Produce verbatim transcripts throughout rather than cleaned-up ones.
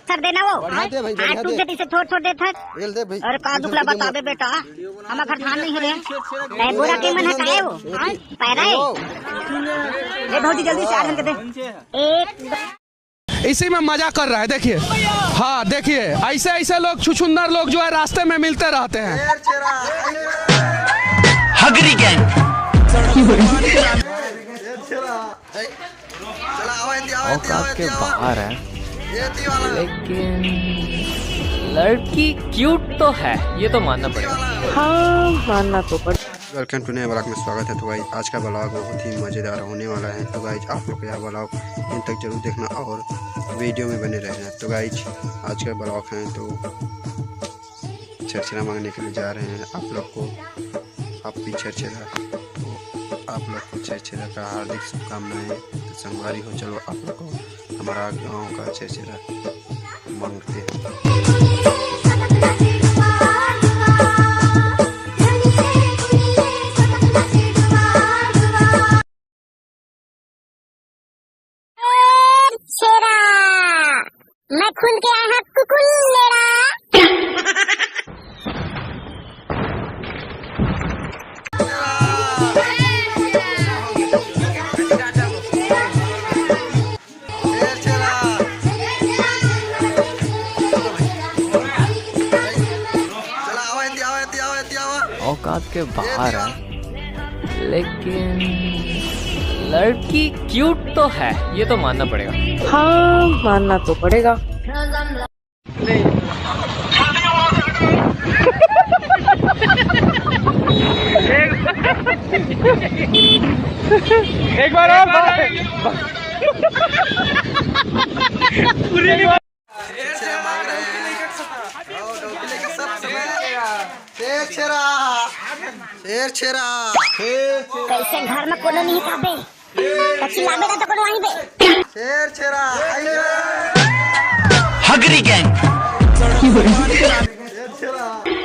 Sir देना वो। बढ़िया दे भाई, हाथ बढ़िया टूट दे। जतिस थोर थोर देथस। ये ले दे भाई। अरे का दुख ला बताबे बेटा, हमर घर धान नहीं हे रे। तै बोरा के मन हटाए हो। पैरा है। ए भौजी जल्दी से आ ढंग दे। एक इसी में मजा कर रहा है, देखिए। हाँ, देखिए, ऐसे ऐसे लोग, छुछुंदर लोग जो है, रास्ते में मिलते रहते हैं। हगरी गैंग। औकात के बाहर है, लेकिन लड़की क्यूट तो है, ये तो मानना पड़ेगा। हाँ, मानना तो पड़ेगा। वेलकम टू नए ब्लॉग में स्वागत है। तो भाई, आज का ब्लॉग बहुत ही मज़ेदार होने वाला है। तो गाइज, आप लोग यह ब्लॉग अंत तक जरूर देखना और वीडियो में बने रहना। तो गाइज, आज का ब्लॉग है तो छेरछेरा मांगने के लिए जा रहे हैं। आप लोग को आप भी छेरछेरा, तो आप लोग को छेरछेरा का हार्दिक शुभकामनाएं। तो संगवारी हो, चलो आप लोग को हमारा गांव का छेरछेरा मांगते हैं। छेरा, मैं खुल के आया हूँ कुकुलेरा। औकात के बाहर है, लेकिन लड़की क्यूट तो है, ये तो मानना पड़ेगा। हाँ, मानना तो पड़ेगा। एक बार और। शेर छेरा, शेर छेरा। कैसे घर में कोनो नहीं काबे? त चिल्लाबे ना तो कोनो आही बे। शेर छेरा, आइए। हगरी गैंग।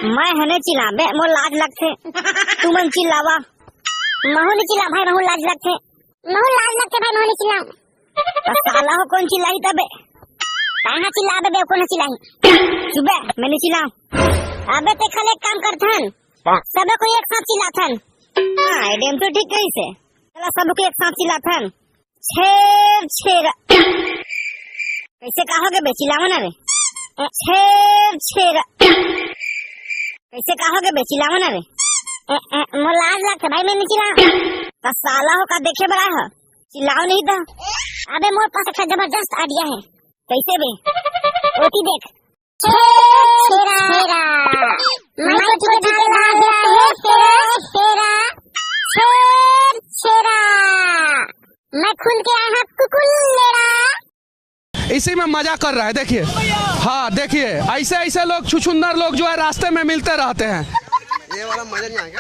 मैं हने चिल्लाबे, मोर लाज लगथे। तुमन चिल्लावा। महू नी चिल्ला भाई, महू लाज लगथे। महू लाज लगथे भाई, महू नी चिल्ला। त साला हो कोन चिल्लाही तबे? कहाँ चिल्लाबे बे, कोन चिल्लाही? चुप बे, मैं नी चिल्लाऊं। अबे ते खाली एक काम करथन। सबे कोई एक साथ चिल्लाथन। हाँ, एडीएम तो ठीक कही से। चला, सबके एक साथ चिल्लाथन। छेर छेरा। कैसे कहोगे बे, चिल्लावा ना रे। ए, छेर छेरा। कैसे कहोगे बे, चिल्लावा ना रे। ए, ए, मोर लाज लगथे भाई, मैं नहीं चिल्ला। त साला हो का देखे बड़ा है, चिल्लाओ नहीं तो। अबे मोर पास एक जबरदस्त आइडिया है। कैसे बे? ओती देख। छेर छेरा। मैं तो तुझे डाल रहा है, शेरा, शेरा। छेर छेरा। मैं खुल के आया हूँ कुकुलेरा। इसी में मजा कर रहा है, देखिए। हाँ, देखिए, ऐसे ऐसे लोग, छुछुंदर लोग जो है, रास्ते में मिलते रहते हैं। ये वाला मजा नहीं आएगा।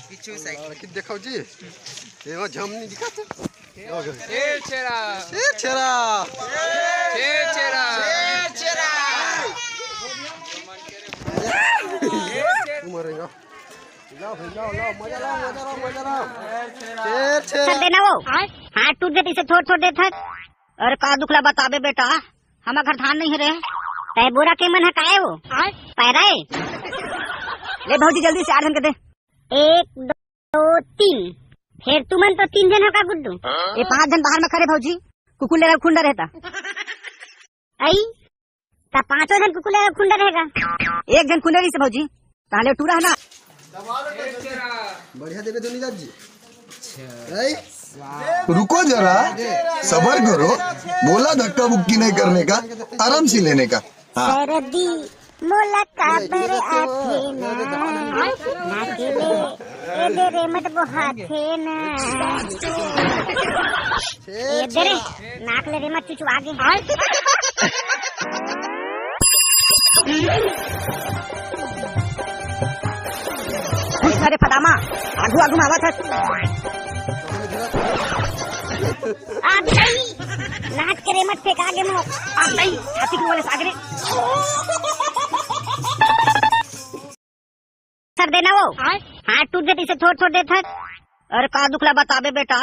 पीछू साइड। देखो जी, ये वो झम नहीं दिखाते। शेर छेरा। शेर छेरा। शेर छेरा। शेर छेरा। तू मरेगा। लाओ भाई, लाओ, लाओ, मजा लाओ, मजा लाओ, मजा लाओ। शेर छेरा। सर देना वो। हाथ टूट जतिस थोर थोर देथस। अरे का दुख ला बताबे बेटा, हमर घर धान नहीं हे रे। तै बोरा के मन हटाए हो। पैरा है। ले भौजी, जल्दी से आठ जन के दे। एक, दो, तीन। फेर तुमन तो तीन जन हो का गुड्डू? ये पांच जन बाहर में खड़े भौजी, कुकुलेरा खुंडा रहता। आई, त पांचों जन कुकुलेरा खुंडा रहेगा। एक जन खुंडा रहिसे भौजी, ताले टूरा है ना। बढ़िया देबे धोनीराज जी। रुको जरा, सबर करो, बोला धक्का मुक्की नहीं करने का, आराम से लेने का। हाँ। सर्दी मोला काबर आथे ना, नाक ले, ए दे रे मत बोहाथे ना। ए दे रे, नाक ले रे मत चुचवा गे। अरे फदामा, आगू आगू में आवत हस। आ गई। नाक के रेमट फेंका गे मोर। आ गई। छाती के वाले सागरे। सर देना वो। हाथ टूट जतिस थोर थोर देथस। अरे का दुख ला बताबे बेटा,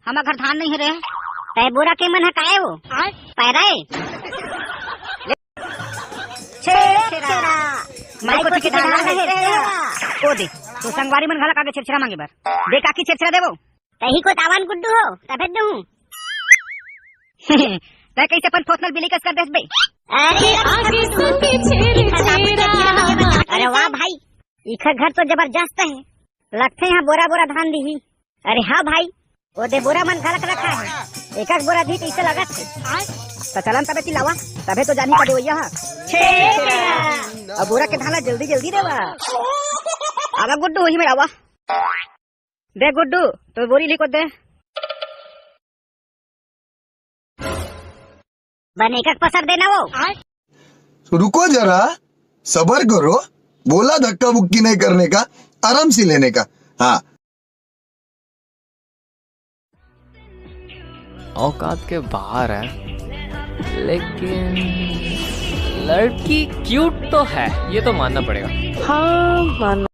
हमर घर धान नहीं हे रे। तै बोरा के मन हटाए हो। पैरा है। माई कोठी के धान ला हेरथे हेरा। ओ दे, तो संगवारी मन घला आगे छेरछेरा मांगे बर। दे काकी, छेरछेरा देबो? तही को तावन गुड्डू हो, तभे दूं। तै कैसे अपन फोसनल बिली कस कर देस बे? अरे आगे सुन के छेरछेरा। अरे वाह भाई, इखर घर तो जबरदस्त है। लगथे यहाँ बोरा बोरा धान दिही। अरे हाँ भाई, ओ दे बोरा मन घलक रखा है। एक एक बोरा दी कैसे लगत है। तो चलन तबे चिल्लावा, तबे तो जानी का देवैया हा। छेरछेरा। अब बोरा के धान ला जल्दी जल्दी देवा। आवा गुड्डू, वही में आवा। दे गुड्डू, तो बोरी लिखो दे। बने का पसर देना वो। रुको जरा, सबर करो, बोला धक्का बुक्की नहीं करने का, आराम से लेने का। हाँ। औकात के बाहर है, लेकिन लड़की क्यूट तो है, ये तो मानना पड़ेगा। हाँ, मानना।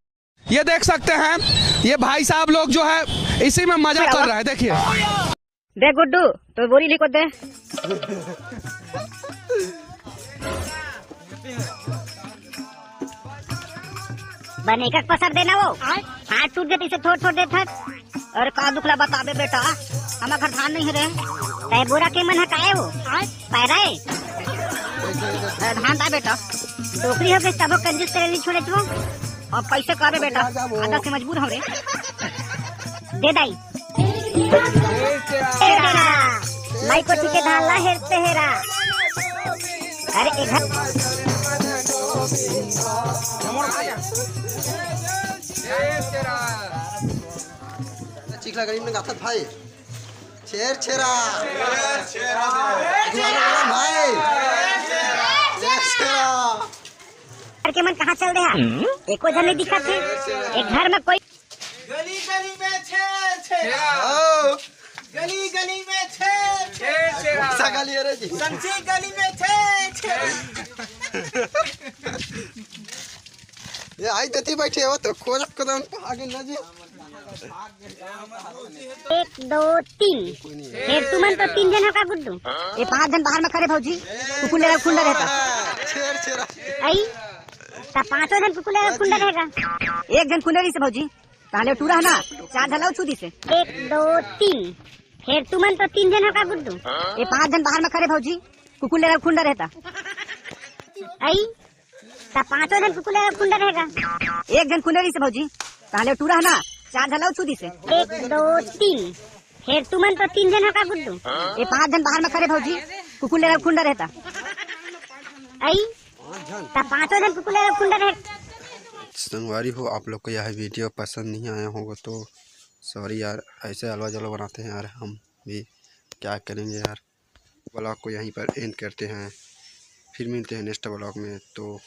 ये देख सकते हैं, ये भाई साहब लोग जो है, इसी में मजा कर रहा है। देखिए, दे गुड्डू, तो बोरी लिखो दे। बने का पसर देना वो। हाथ टूट गए तो इसे थोड़ थोड़ देथस। अरे का दुख ला बताबे बेटा, हमार घर धान नहीं है रे। तै बोरा के मन है काहे हो? पैरा है। अरे धान दा बेटा। डोकरी हो गई तबो कंजूस करे नहीं छोड़े तू। अब पैसे काबे बेटा, आधा से मजबूर हो रे। दे दाई। हेरते हेरा। माई कोठी के धान ला हेरते हेरा। अरे ए घर। चिखला गली में गाथत भाई। छेरछेरा। छेरछेरा। भाई। छेरछेरा। घर के मन कहाँ चल देहा? एको झन नहीं दिखत है। एक घर में कोई गली गली में छेरछेरा। आओ। गली गली में छेरछेरा। कौन सा गली है रे जी? संची गली में छेरछेरा। ये आई तती बैठे हो तो खोजत कदम आगे न जी। एक, दो, तीन। फेर तुमन तो तीन झन हो का गुड्डू? ये पांच झन बाहर में खड़े भौजी, कुकुर ले रहा, खुंडा रहता। छेरछेरा। आई, ता पांचों झन कुकुर ले रहा, खुंडा रहेगा। एक झन खुंडा रही से भौजी, ताले टूरा है ना, चार झन ला छू दी से। एक, दो, तीन। फेर तुमन तो तीन झन हो का गुड्डू? ये पांच झन बाहर में खड़े भौजी, कुकुर ले रहा, खुंडा रहता। आई, ता पांचों झन कुकुर ले रहा, खुंडा रहेगा। एक झन खुंडा रही से भौजी, ताले टूरा है ना, चार झन ला छू दी से। एक, दो, तीन। फेर तुमन तो तीन झन हो का गुड्डू? ये पांच झन बाहर में खड़े भौजी, कुकुर ले रहा, खुंडा रहता। आई, ता पांचों झन कुकुर ले रहा, खुंडा रहेगा। संगवारी हो, आप लोग को यह वीडियो पसंद नहीं आया होगा तो सॉरी यार, ऐसे अलवा जलवा बनाते हैं यार, हम भी क्या करेंगे यार। ब्लॉग को यहीं पर एंड करते हैं, फिर मिलते हैं नेक्स्ट ब्लॉग में। तो